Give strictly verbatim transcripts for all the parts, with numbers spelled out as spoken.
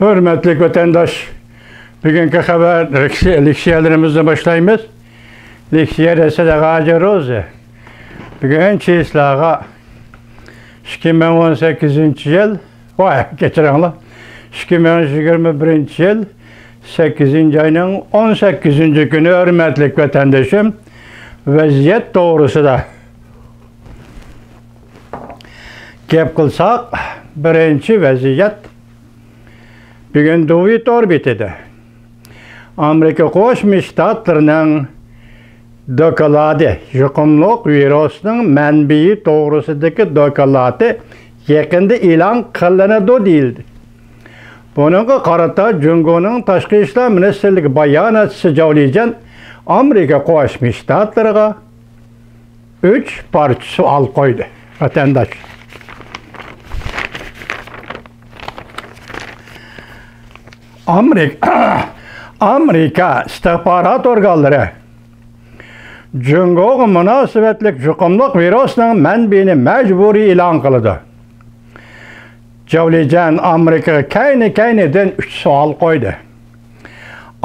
ھۆرمەتلىك ۋەتەنداش، بۈگۈنكى خەۋەر لېكسىيە-، لېكسىيەلىرىمىزنى باشلايمىز. لېكسىيە دېسە ھاجى روزى. بۈگۈن چىسلاغا ئىككى مىڭ ئون سەككىزىنچى يىل، ۋاي، كەچۈرۈڭلار، ئىككى مىڭ يىگىرمە بىرىنچى يىل سەككىزىنچى ئاينىڭ ئون سەككىزىنچى كۈنى، ھۆرمەتلىك ۋەتەندىشىم، ۋەزىيەت توغرىسىدا گەپ قىلساق، بىرىنچى ۋەزىيەت بۈگۈن دوۋىت ئوربىتىدا ئامېرىكا قوشما شتاتلىرىنىڭ دوكلاتى، يۇقۇملۇق ۋىرۇسنىڭ مەنبىيى توغرىسىدىكى دوكلاتى يېقىندا ئېلان قىلىنىدۇ دېيىلدى. بۇنىڭغا قارىتا جۇڭگونىڭ تاشقى ئىشلار مىنىستىرلىكى باياناتچىسى جاۋ لىجيەن ئامېرىكا قوشما شتاتلىرىغا ئۈچ پارچە سوئال قويدى، ۋەتەنداش. ئامېرىكا، ئامېرىكا ئىستىخبارات ئورگانلىرى جۇڭگوغا مۇناسىۋەتلىك يۇقۇملۇق ۋىرۇسنىڭ مەنبىيىنى مەجبۇرىي ئېلان قىلىدۇ. جاۋ لىجيەن ئامېرىكىغا كەينى-كەينىدىن ئۈچ سوئال قويدى.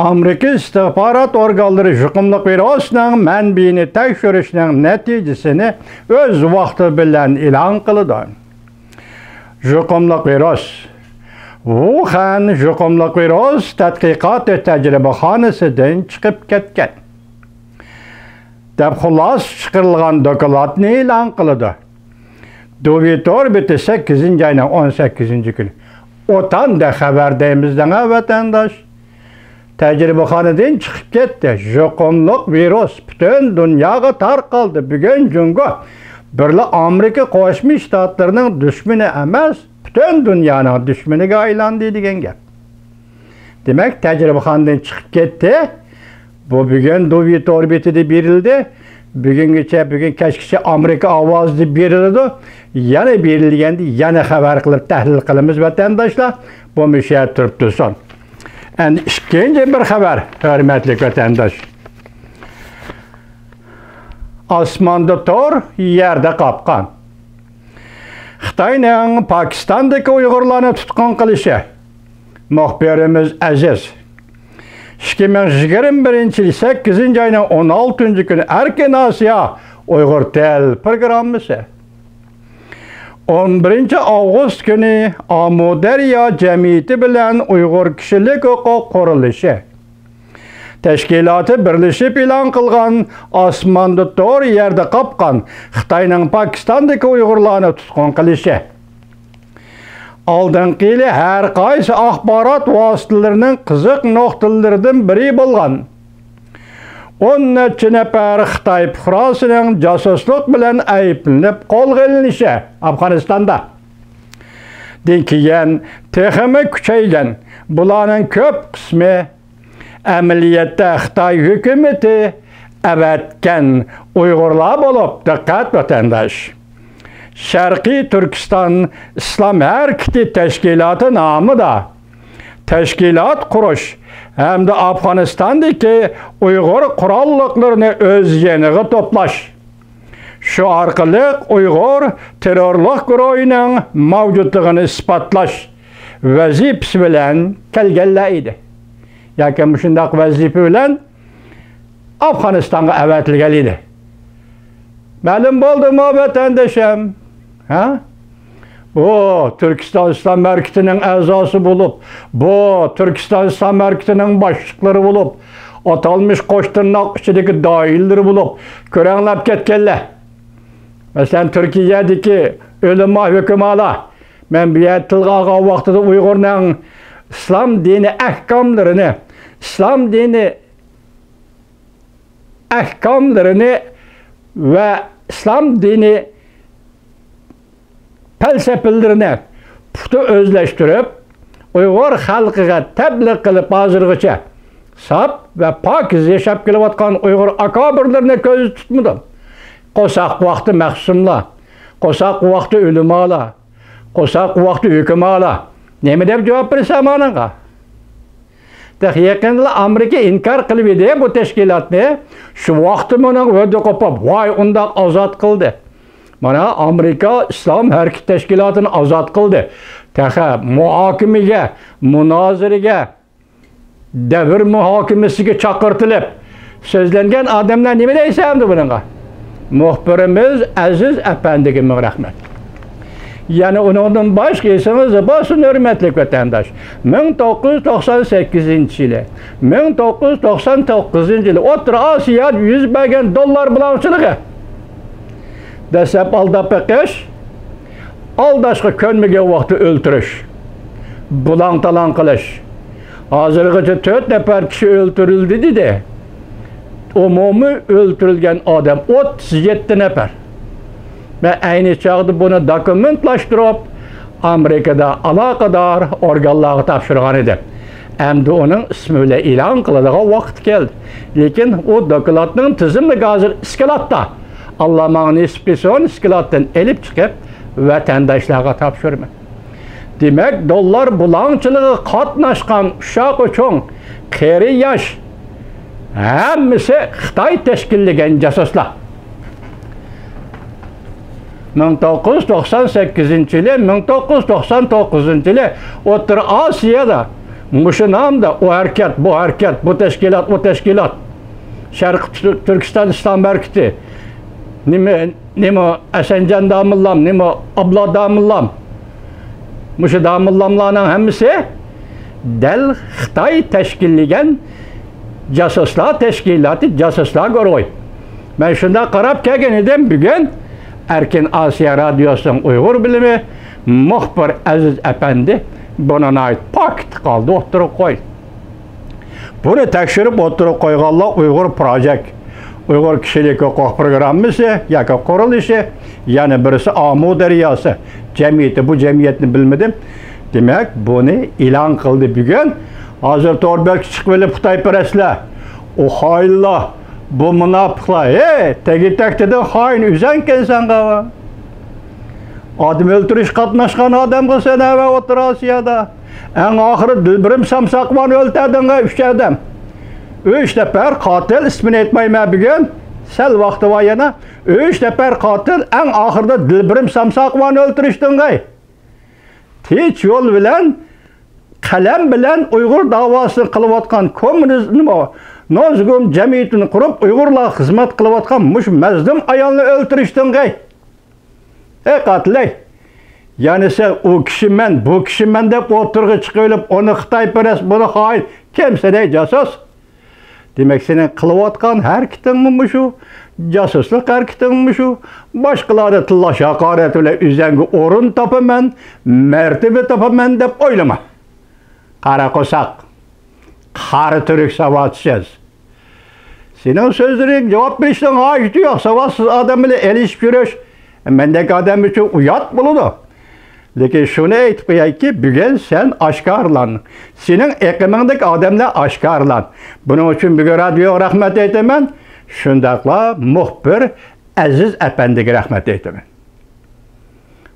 ئامېرىكا ئىستىخبارات ئورگانلىرى يۇقۇملۇق ۋىرۇسنىڭ مەنبىيىنى تەكشۈرۈشنىڭ نەتىجىسىنى ئۆز ۋاقتى بىلەن ئېلان قىلىدۇ. يۇقۇملۇق ۋىرۇس ۋۇخەن يۇقۇملۇق ۋىرۇس تەتقىقات تەجرىبىخانىسىدىن چىقىپ كەتكەن، دەپ خۇلاسە چىقىرىلغان دوكلاتنى ئېلان قىلىدۇ. دوۋىت ئوربىتى سەككىزىنچى ئاينىڭ ئون سەككىزىنچى كۈنى. ئوتاندا خەۋەر دەيمىز دەڭە، ۋەتەنداش. تەجرىبىخانىدىن چىقىپ كەتتى. يۇقۇملۇق ۋىرۇس پۈتۈن دۇنياغا تارقالدى. بۈگۈن جۇڭگو بىرلا ئامېرىكا قوشما شتاتلىرىنىڭ دۈشمىنى ئەمەس، پۈتۈن دۇنيانىڭ دۈشمىنىگە ئايلاندى دېگەن گەپ. دېمەك، تەجرىبىخانىدىن چىقىپ كەتتى. بۇ بۈگۈن دوۋىت ئوربىتىدا بېرىلدى. بۈگۈنگىچە، بۈگۈن كەچكىچە ئامېرىكا ئاۋازىدا بېرىلىدۇ. يەنە بېرىلگەندە يەنە خەۋەر قىلىپ تەھلىل قىلىمىز، ۋەتەنداشلار. بۇ مۇشۇ يەردە تۇرۇپ تۇرسۇن. ئەمدى ئىككىنچى بىر خەۋەر، ھۆرمەتلىك ۋەتەنداش. ئاسماندا تور، يەردە قاپقان. خىتاينىڭ پاكىستاندىكى ئۇيغۇرلارنى تۇتقۇن قىلىشى. مۇخبىرىمىز ئەزىز. ئىككى مىڭ يىگىرمە بىرىنچى يىل سەككىزىنچى ئاينىڭ ئون ئالتىنچى كۈنى ئەركىن ئاسىيا ئۇيغۇر تىل پروگراممىسى. ئون بىرىنچى ئاۋغۇست كۈنى ئامۇدەريا جەمئىيىتى بىلەن ئۇيغۇر كىشىلىك ھوقۇق قۇرۇلۇشى تەشكىلاتى بىرلىشىپ ئېلان قىلغان ئاسماندا تور، يەردە قاپقان خىتاينىڭ پاكىستاندىكى ئۇيغۇرلارنى تۇتقۇن قىلىشى. ئالدىنقى يىلى ھەر قايسى ئاخبارات ۋاسىتىلىرىنىڭ قىزىق نۇقتىلىرىدىن بىرى بولغان ئون نەچچە نەپەر خىتاي پۇقراسىنىڭ جاسۇسلۇق بىلەن ئەيىبلىنىپ قولغا ئېلىنىشى ئافغانىستاندا. دىن كېيىن تېخىمۇ كۈچەيگەن. بۇلارنىڭ كۆپ قىسمى ئەمەلىيەتتە خىتاي ھۆكۈمىتى ئەۋەتكەن ئۇيغۇرلار بولۇپ، دىققەت ۋەتەنداش، شەرقىي تۈركىستان ئىسلام ھەرىكىتى تەشكىلاتى نامىدا تەشكىلات قۇرۇش ھەمدە ئافغانىستاندىكى ئۇيغۇر قوراللىقلىرىنى ئۆز يېنىغا توپلاش، شۇ ئارقىلىق ئۇيغۇر تېررورلۇق گۇرۇھىنىڭ مەۋجۇتلۇقىنى ئىسپاتلاش ۋەزىپىسى بىلەن كەلگەنلەر ئىدى. ياكى مۇشۇنداق ۋەزىپە بىلەن ئافغانىستانغا ئەۋەتىلگەن ئىدى. مەلۇم بولدىمۇ، ۋەتەندىشىم؟ ھە؟ بۇ تۈركىستان ئىسلام ھەرىكىتىنىڭ ئەزاسى بولۇپ، بۇ تۈركىستان ئىسلام ھەرىكىتىنىڭ باشلىقلىرى بولۇپ، ئاتالمىش قوش تىرناق ئىچىدىكى دائىرىلىرى بولۇپ، كۆرەڭلەپ كەتكەنلەر. مەسىلەن، تۈركىيەدىكى ئۆلىما ھۆكۈمالار، مەن بۇ يەردە تىلغا ئالغان ۋاقتىدا ئۇيغۇرنىڭ ئىسلام دىنى ئەھكاملىرىنى، ئىسلام دىنى ئەھكاملىرىنى ۋە ئىسلام دىنى پەلسەپىلىرىنى پۇختا ئۆزلەشتۈرۈپ، ئۇيغۇر خەلقىگە تەبلىغ قىلىپ، ھازىرغىچە ساپ ۋە پاكىز ياشاپ كېلىۋاتقان ئۇيغۇر ئاكابىرلىرىنى كۆزدە تۇتمىدىم. قورساق بوۋاقتا مەخسۇملار، قورساق بوۋاقتا ئۆلىمالار، قورساق بوۋاقتا ھۆكۈمالار. نېمە دەپ جاۋاب بېرىسەن مانىڭغا؟ تېخى يېقىندىلا ئامېرىكا ئىنكار قىلىۋىدى بۇ تەشكىلاتنى. شۇ ۋاقىتتا مۇنىڭ ھۆددە قوپۇپ، ۋاي، ئۇنداق ئازاد قىلدى. مانا، ئامېرىكا ئىسلام ھەرىكىتى تەشكىلاتىنى ئازاد قىلدى. تېخى مۇھاكىمىگە، مۇنازىرىگە، دەۋر مۇھاكىمىسىگە چاقىرتىلىپ سۆزلەنگەن ئادەملەر نېمە دەيسەن ئەمدى بۇنىڭغا؟ مۇخبىرىمىز ئەزىز ئەپەندىگە مىڭ رەھمەت. يەنە ئۇنىڭدىن باشقا ئېسىڭىزدە بولسۇن، ھۆرمەتلىك ۋەتەنداش، مىڭ توققۇز يۈز توقسان سەككىزىنچى يىلى، مىڭ توققۇز يۈز توقسان توققۇزىنچى يىلى ئوتتۇرا ئاسىيادا يۈز بەرگەن دوللار بۇلاڭچىلىقى. دەسلەپ ئالداپ بېقىش، ئالداشقا كۆنمىگەن ۋاقىتتا ئۆلتۈرۈش، بۇلاڭ-تالاڭ قىلىش. ھازىرغىچە تۆت نەپەر كىشى ئۆلتۈرۈلدى دېدى. ئومۇمىي ئۆلتۈرۈلگەن ئادەم ئوتتۇز يەتتە نەپەر. مەن ئەينى چاغدا بۇنى دوكۇمېنتلاشتۇرۇپ، ئامېرىكىدا ئالاقىدار ئورگانلارغا تاپشۇرغان ئىدىم. ئەمدى ئۇنىڭ ئىسمى بىلەن ئېلان قىلىدىغان ۋاقىت كەلدى. لېكىن ئۇ دوكلاتنىڭ تىزىملىكى ھازىر ئىسكىلاتتا. ئاللا ماڭا نېسىپ قىلسۇن، ئىسكىلاتتىن ئېلىپ چىقىپ، ۋەتەنداشلارغا تاپشۇرىمەن. دېمەك، دوللار بۇلاڭچىلىقىغا قاتناشقان ئۇششاق-ئۇچۇڭ، قېرى-ياش، ھەممىسى خىتاي تەشكىللىگەن جاسۇسلار. مىڭ توققۇز يۈز توقسان سەككىزىنچى يىلى، مىڭ توققۇز يۈز توقسان توققۇزىنچى يىلى ئوتتۇرا ئاسىيادا مۇشۇ نامدا ئۇ ھەرىكەت، بۇ ھەرىكەت، بۇ تەشكىلات، ئۇ تەشكىلات، شەرقىي تۈر-، تۈركىستان ئىسلام ھەرىكىتى، نېمە، نېمە ئەسەنجان داموللام، نېمە ئابلا داموللام، مۇشۇ داموللاملارنىڭ ھەممىسى دەل خىتاي تەشكىللىگەن جاسۇسلار تەشكىلاتى، جاسۇسلار گۇرۇھى. مەن شۇنداق قاراپ كەلگەن ئىدىم، بۈگۈن ئەركىن ئاسىيا رادىيوسىنىڭ ئۇيغۇر بۆلۈمى مۇخبىر ئەزىز ئەپەندى بۇنى ناھايىتى پاكىت ھالدا ئوتتۇرىغا قويدى. بۇنى تەكشۈرۈپ ئوتتۇرىغا قويغانلار ئۇيغۇر پروجېكت، ئۇيغۇر كىشىلىك ھوقۇق پروگراممىسى ياكى قۇرۇلۇشى، يەنە بىرسى ئامۇ دەرياسى جەمئىيىتى. بۇ جەمئىيەتنى بىلمىدىم. دېمەك، بۇنى ئېلان قىلدى بۈگۈن. ھازىر تور بەتكە چىقىۋېلىپ خىتايپەرەسلەر، ئۇ خائىنلار، بۇ مۇناپىقلار، ھەي، تەگى تەكتىدىن خائىن ئۆزەڭكەنسەن غاۋا. ئادەم ئۆلتۈرۈشكە قاتناشقان ئادەمغۇ سەن ئەۋە ئوتتۇرا ئاسىيادا. ئەڭ ئاخىرى دىلبىرىم سامساقۋان ئۆلتۈردۈڭغە ئۈچ ئادەم. ئۈچ نەپەر قاتىل، ئىسمىنى ئېيتمايمەن بۈگۈن. سەل ۋاقتى بار يەنە. ئۈچ نەپەر قاتىل، ئەڭ ئاخىرىدا دىلبىرىم سامساقۋان ئۆلتۈرۈشتۈڭغەي. تىنچ يول بىلەن، قەلەم بىلەن ئۇيغۇر داۋاسىنى قىلىۋاتقان، كوممۇنىزم، نوزگۇم جەمئىيىتىنى قۇرۇپ، ئۇيغۇرلارغا خىزمەت قىلىۋاتقان مۇشۇ مەزلۇم ئايالنى ئۆلتۈرۈشتۈڭغەي. ئەي قاتىلەي! يەنى سەن ئۇ كىشىمەن، بۇ كىشىمەن دەپ ئوتتۇرىغا چىقىۋېلىپ، ئۇنى خىتايپەرەس، بۇنى خائىن، كىمسەن ئەي جاسۇس؟ دېمەك، سېنىڭ قىلىۋاتقان ھەرىكىتىڭمۇ مۇشۇ، جاسۇسلۇق ھەرىكىتىڭمۇ مۇشۇ، باشقىلارنى تىللاش ھاقارەت بىلەن ئۆزەڭگە ئورۇن تاپىمەن، مەرتىۋە تاپىمەن دەپ ئويلىما. قارا قورساق، قارا تۈرك ساۋاتسىز. سېنىڭ سۆزلىرىڭگە جاۋاب بېرىشنىڭ ھاجىتى يوق. ساۋاتسىز ئادەم بىلەن ئېلىشىپ يۈرۈش مەندەك ئادەم ئۈچۈن ئۇيات بولىدۇ. لېكىن شۇنى ئېيتىپ قويايكى، بۈگۈن سەن ئاشكارىلاندىڭ. سېنىڭ ئېقىمىڭدىكى ئادەملەر ئاشكارىلاندى. بۇنىڭ ئۈچۈن بۈگۈن رادىيوغا رەھمەت ئېيتىمەن. شۇنداقلا مۇخبىر ئەزىز ئەپەندىگە رەھمەت ئېيتىمەن.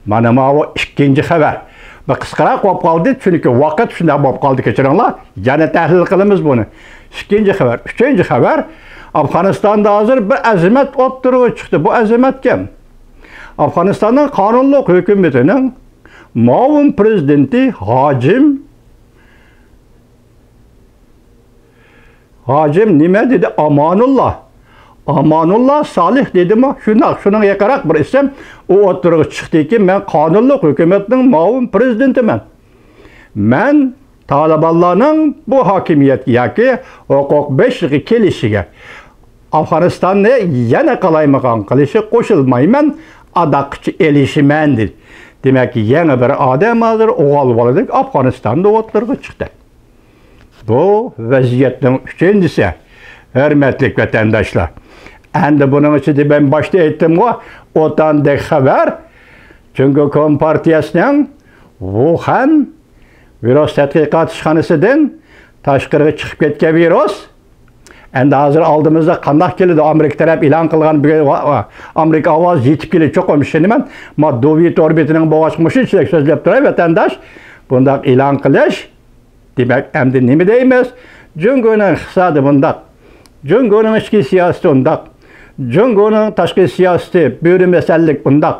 مانا ماۋۇ ئىككىنچى خەۋەر. بۇ قىسقىراق بولۇپ قالدى، چۈنكى ۋاقىت شۇنداق بولۇپ قالدى، كەچۈرۈڭلار. يەنە تەھلىل قىلىمىز بۇنى. ئىككىنچى خەۋەر. ئۈچىنچى خەۋەر. ئافغانىستاندا ھازىر بىر ئەزىمەت ئوتتۇرىغا چىقتى. بۇ ئەزىمەت كىم؟ ئافغانىستاننىڭ قانۇنلۇق ھۆكۈمىتىنىڭ مۇئاۋىن پىرېزىدېنتى ھاجىم ھاجىم نېمە دېدى؟ ئامانۇللا. ئامانۇللا سالىھ دېدىمۇ؟ شۇنداق، شۇنىڭغا يېقىنراق بىر ئىسىم. ئۇ ئوتتۇرىغا چىقتىكى، مەن قانۇنلۇق ھۆكۈمەتنىڭ مۇئاۋىن پىرېزىدېنتىمەن. مەن تالىبانلارنىڭ بۇ ھاكىمىيەتكە ياكى ھوقۇق بېشلىقى كېلىشىگە، ئافغانىستاننى يەنە قالايمىقان قىلىشىغا قوشۇلمايمەن، ئاداققىچە ئېلىشىمەن دېدى. دېمەك، يېڭى بىر ئادەم ھازىر ئوغۇل بالىدەك ئافغانىستاندا ئوتتۇرىغا چىقتى. بۇ ۋەزىيەتنىڭ ئۈچىنچىسى، ھۆرمەتلىك ۋەتەنداشلار. ئەمدى بۇنىڭ ئىچىدە مەن باشتا ئېيتتىمغۇ، ئوتاندەك خەۋەر، جۇڭگو كومپارتىيەسىنىڭ ۋۇخەن ۋىرۇس تەتقىقات ئىشخانىسىدىن تاشقىرىغا چىقىپ كەتكەن ۋىرۇس. ئەمدى ھازىر ئالدىمىزدا قانداق كېلىدۇ؟ ئامېرىكا تەرەپ ئېلان قىلغان بۈگۈن ۋا-، ۋا-، ئامېرىكا ئاۋازى يېتىپ كېلىدۇ، چوقۇم ئىشىنىمەن. ما دۇۋى تور بېتىنىڭ بوغاچقا مۇشۇنچىلىك سۆزلەپ تۇراي، ۋەتەنداش. بۇنداق ئېلان قىلىش، دېمەك، ئەمدى نېمە دەيمىز؟ جۇڭگونىڭ ئىقتىسادى بۇنداق. جۇڭگونىڭ ئىچكى سىياسىتى ئۇنداق. جۇڭگونىڭ تاشقى سىياسىتى بۆرە مەسەللىك ئۇنداق.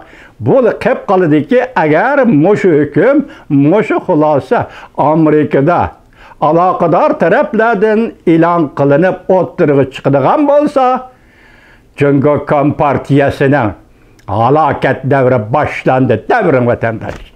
بۇلا قېپ قالىدىكى، ئەگەر مۇشۇ ھۆكۈم، مۇشۇ خۇلاسە ئامېرىكىدا ئالاقىدار تەرەپلەردىن ئېلان قىلىنىپ ئوتتۇرىغا چىقىدىغان بولسا، جۇڭگو كومپارتىيەسىنىڭ ھالاكەت دەۋرى باشلاندى، دەۋرىڭ ۋەتەنداش.